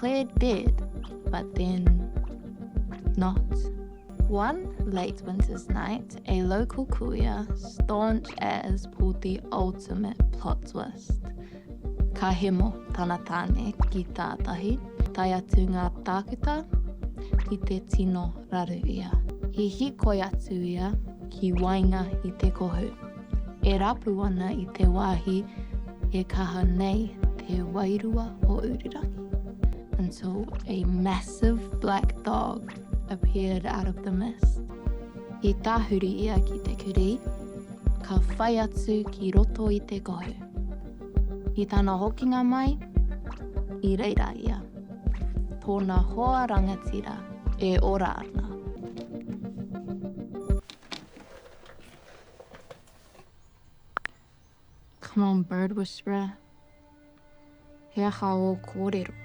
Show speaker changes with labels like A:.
A: Declared dead, but then not. One late winter's night, a local kuia, staunch as, pulled the ultimate plot twist. Ka hemo tana tāne ki tātahi, tae atu ngā tākuta ki te tino raru ia. I hīkoi atu ia ki waenga i te kohu, e rapu ana i te wāhi e kaha nei te wairua o Ururangi, until a massive black dog appeared out of the mist. I tahuri ia ki te kurī, ka whai atu ki roto i te kohu. I tana hokinga mai, i reira ia, tōna hoa rangatira e ora ana. Come on bird whisperer, he aha ō kōrero?